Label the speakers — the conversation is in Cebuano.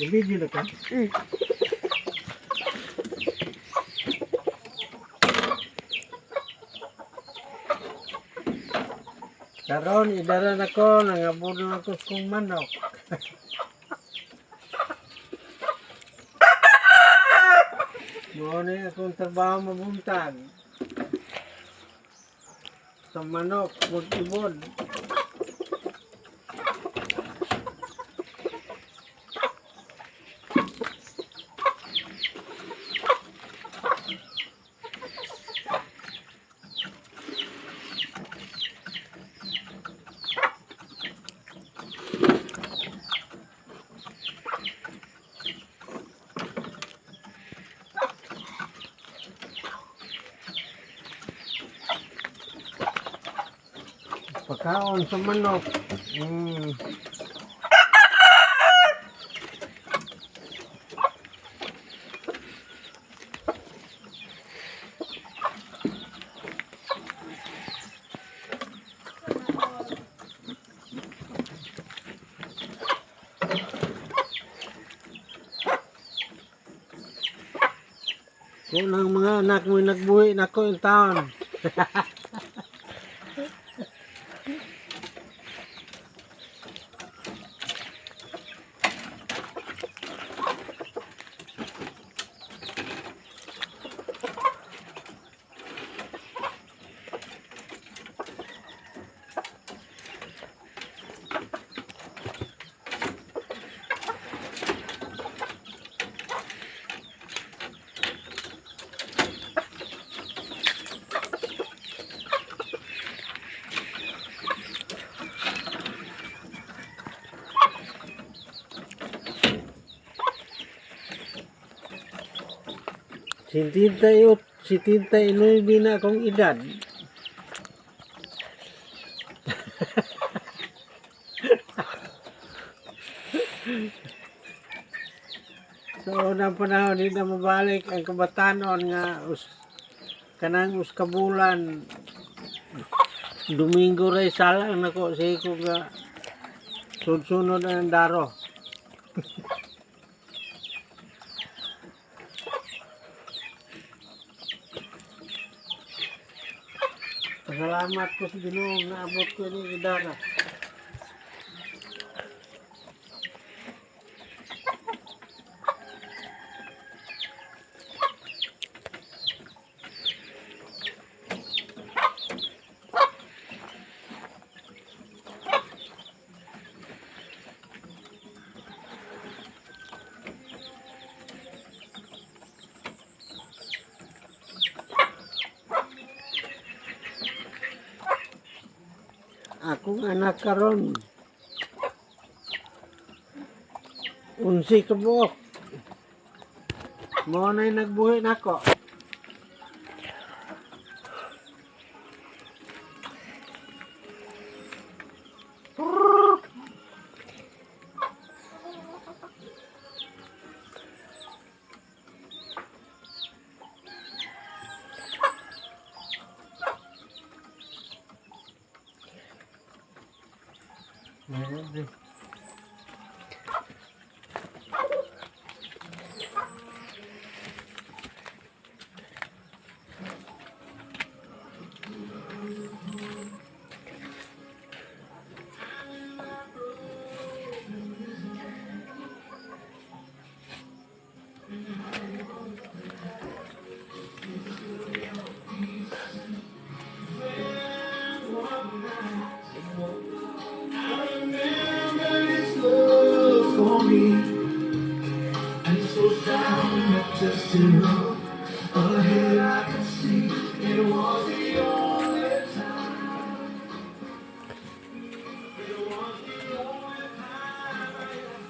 Speaker 1: Video na ka?
Speaker 2: Mm.
Speaker 1: Karon idara nako, nangabudol ako sa kong manok. Mao ni akong trabaho mabuntag. Sa manok, mag-ibon. Pagkaon sa manok. Kung ang mga anak mo nagbuhi nako yung taon. 78, 79 na akong edad. Sa unang panahon, hindi na mabalik ang kabatanon nga us, kanang us kabulan. Domingo ray salang nako sa ko nga sunod-sunod ang daro. Pasalamat ko sa Ginoo nga abot ko ni idara. Akong anak karon 11 ka buok. Mao na'y nagbuhi nako. Meron din.
Speaker 3: For me.